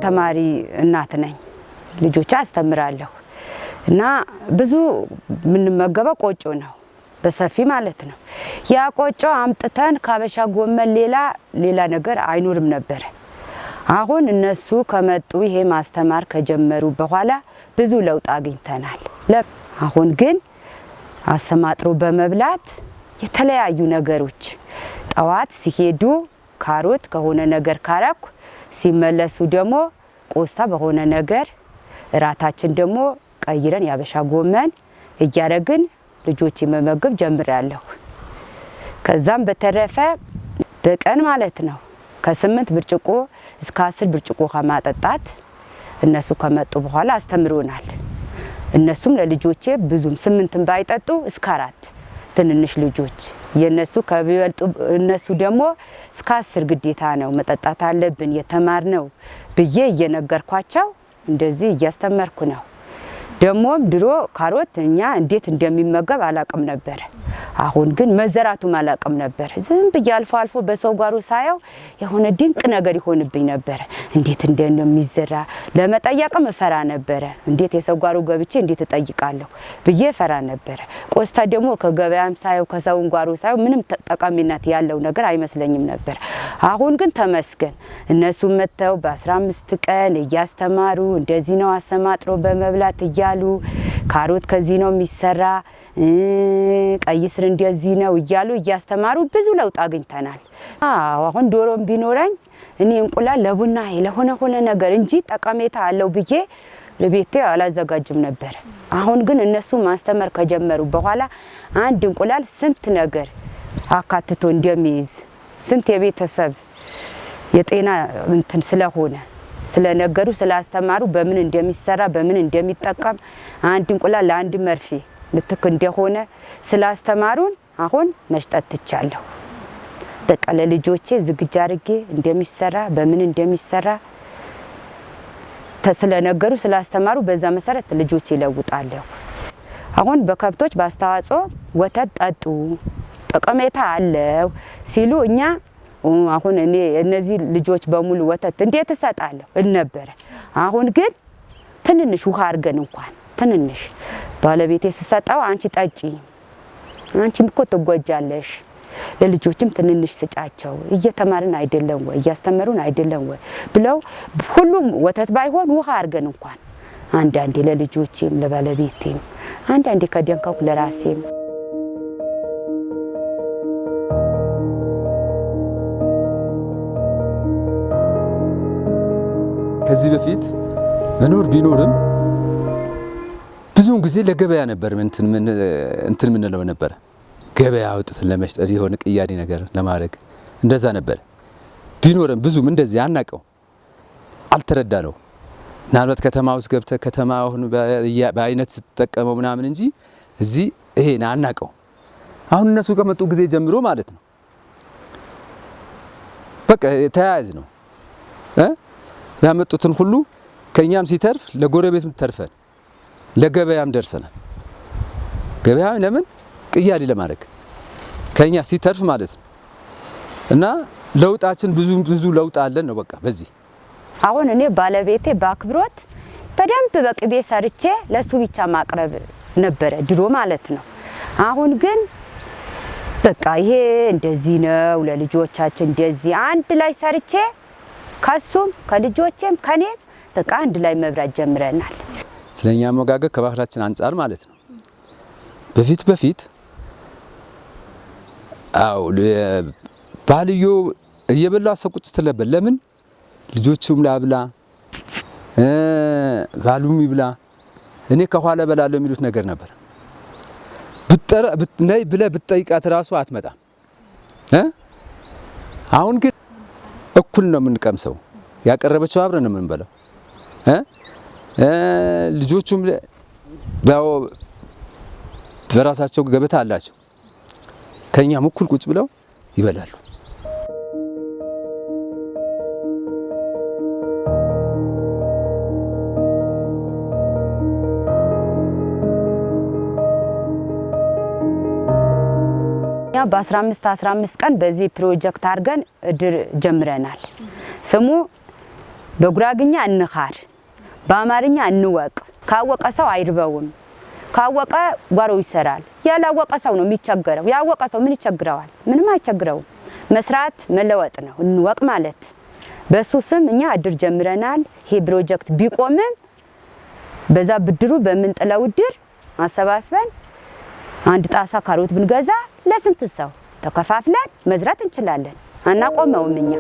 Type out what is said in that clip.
የተማሪ እናት ነኝ። ልጆች አስተምራለሁ እና ብዙ የምንመገበው ቆጮ ነው፣ በሰፊ ማለት ነው። ያ ቆጮ አምጥተን ካበሻ ጎመን ሌላ ሌላ ነገር አይኖርም ነበረ። አሁን እነሱ ከመጡ፣ ይሄ ማስተማር ከጀመሩ በኋላ ብዙ ለውጥ አግኝተናል። አሁን ግን አሰማጥሮ በመብላት የተለያዩ ነገሮች ጠዋት ሲሄዱ ካሮት ከሆነ ነገር ካረኩ፣ ሲመለሱ ደግሞ ቆስታ በሆነ ነገር፣ እራታችን ደግሞ ቀይረን ያበሻ ጎመን እያረግን ልጆች መመገብ ጀምራለሁ። ከዛም በተረፈ በቀን ማለት ነው ከ8 ብርጭቆ እስከ 10 ብርጭቆ ውሃ ማጠጣት እነሱ ከመጡ በኋላ አስተምሮናል። እነሱም ለልጆቼ ብዙም 8ም ባይጠጡ እስከ 4፣ ትንንሽ ልጆች የነሱ ከቢበልጡ እነሱ ደግሞ እስከ 10 ግዴታ ነው መጠጣት አለብን የተማርነው ብዬ እየነገርኳቸው እንደዚህ እያስተመርኩ ነው። ደግሞም ድሮ ካሮት እኛ እንዴት እንደሚመገብ አላቅም ነበረ። አሁን ግን መዘራቱም አላቅም ነበር። ዝም ብዬ አልፎ አልፎ በሰው ጓሮ ሳየው የሆነ ድንቅ ነገር ይሆንብኝ ነበረ። እንዴት እንደሚዘራ ለመጠየቅም እፈራ ነበረ። እንዴት የሰው ጓሮ ገብቼ እንዴት እጠይቃለሁ ብዬ እፈራ ነበረ። ቆስታ ደግሞ ከገበያም ሳየው ከሰውን ጓሮ ሳየው ምንም ጠቃሚነት ያለው ነገር አይመስለኝም ነበር። አሁን ግን ተመስገን እነሱ መጥተው በ15 ቀን እያስተማሩ፣ እንደዚህ ነው አሰማጥሮ በመብላት እያሉ፣ ካሮት ከዚህ ነው የሚሰራ፣ ቀይ ስር እንደዚህ ነው እያሉ እያስተማሩ ብዙ ለውጥ አግኝተናል። አዎ፣ አሁን ዶሮም ቢኖረኝ እኔ እንቁላል ለቡና ለሆነ ሆነ ነገር እንጂ ጠቀሜታ አለው ብዬ ለቤቴ አላዘጋጅም ነበር። አሁን ግን እነሱ ማስተማር ከጀመሩ በኋላ አንድ እንቁላል ስንት ነገር አካትቶ እንደሚይዝ፣ ስንት የቤተሰብ የጤና እንትን ስለሆነ ስለነገሩ ስላስተማሩ፣ በምን እንደሚሰራ፣ በምን እንደሚጠቀም፣ አንድ እንቁላል ለአንድ መርፌ ምትክ እንደሆነ ስላስተማሩን አሁን መሽጠት ትቻለሁ። በቃ ለልጆቼ ዝግጅ አድርጌ እንደሚሰራ፣ በምን እንደሚሰራ ስለነገሩ ስላስተማሩ በዛ መሰረት ልጆቼ ይለውጣለሁ። አሁን በከብቶች በአስተዋጽኦ ወተት ጠጡ ጠቀሜታ አለው ሲሉ እኛ አሁን እኔ እነዚህ ልጆች በሙሉ ወተት እንዴት እሰጣለሁ እል ነበረ። አሁን ግን ትንንሽ ውሃ አድርገን እንኳን ትንንሽ ባለቤቴ ስሰጠው አንቺ ጠጪ፣ አንቺም እኮ ትጎጃለሽ፣ ለልጆችም ትንንሽ ስጫቸው፣ እየተማርን አይደለም ወይ፣ እያስተማሩን አይደለም ወይ ብለው ሁሉም ወተት ባይሆን ውሃ አድርገን እንኳን አንዳንዴ ለልጆቼም ለባለቤቴም አንዳንዴ ከደንከኩ ለራሴም። ከዚህ በፊት መኖር ቢኖርም ብዙውን ጊዜ ለገበያ ነበር እንትን ምንለው ነበር። ገበያ አውጥተን ለመሽጠት፣ የሆነ ቅያዴ ነገር ለማድረግ እንደዛ ነበር። ቢኖርም ብዙም እንደዚህ አናቀው፣ አልተረዳ ነው። ምናልባት ከተማ ውስጥ ገብተህ ከተማ አሁን በአይነት ስትጠቀመው ምናምን እንጂ እዚህ ይሄን አናቀው። አሁን እነሱ ከመጡ ጊዜ ጀምሮ ማለት ነው በቃ ተያያዝ ነው። ያመጡትን ሁሉ ከኛም ሲተርፍ ለጎረቤትም ተርፈን ለገበያም ደርሰናል። ገበያ ለምን ቅያዴ ለማድረግ ከኛ ሲተርፍ ማለት ነው። እና ለውጣችን ብዙ ብዙ ለውጥ አለን ነው በቃ በዚህ። አሁን እኔ ባለቤቴ በአክብሮት በደንብ በቅቤ ሰርቼ ለሱ ብቻ ማቅረብ ነበረ ድሮ ማለት ነው። አሁን ግን በቃ ይሄ እንደዚህ ነው፣ ለልጆቻችን እንደዚህ አንድ ላይ ሰርቼ ከሱም ከልጆቼም ከኔም በቃ አንድ ላይ መብራት ጀምረናል። ስለኛ አመጋገብ ከባህላችን አንጻር ማለት ነው። በፊት በፊት አው ባልዮ እየበላ ሰው ቁጭ ትል ነበር። ለምን ልጆቹም ላብላ፣ ባሉም ይብላ፣ እኔ ከኋላ እበላለሁ የሚሉት ነገር ነበር። ብጠራ ነይ ብለህ ብትጠይቃት ራሱ አትመጣም። አሁን ግን እኩል ነው የምንቀምሰው። ያቀረበችው አብረን ነው የምንበላው። ልጆቹም ያው በራሳቸው ገበታ አላቸው። ከኛም እኩል ቁጭ ብለው ይበላሉ። እኛ በ15 15 ቀን በዚህ ፕሮጀክት አድርገን እድር ጀምረናል። ስሙ በጉራግኛ እንኻር፣ በአማርኛ እንወቅ። ካወቀ ሰው አይርበውም። ካወቀ ጓሮ ይሰራል። ያላወቀ ሰው ነው የሚቸገረው። ያወቀ ሰው ምን ይቸግረዋል? ምንም አይቸግረውም። መስራት መለወጥ ነው። እንወቅ ማለት በሱ ስም እኛ እድር ጀምረናል። ይሄ ፕሮጀክት ቢቆምም በዛ ብድሩ በምንጥለው እድር አሰባስበን አንድ ጣሳ ካሮት ብንገዛ ለስንት ሰው ተከፋፍለን መዝራት እንችላለን። አናቆመውም እኛ።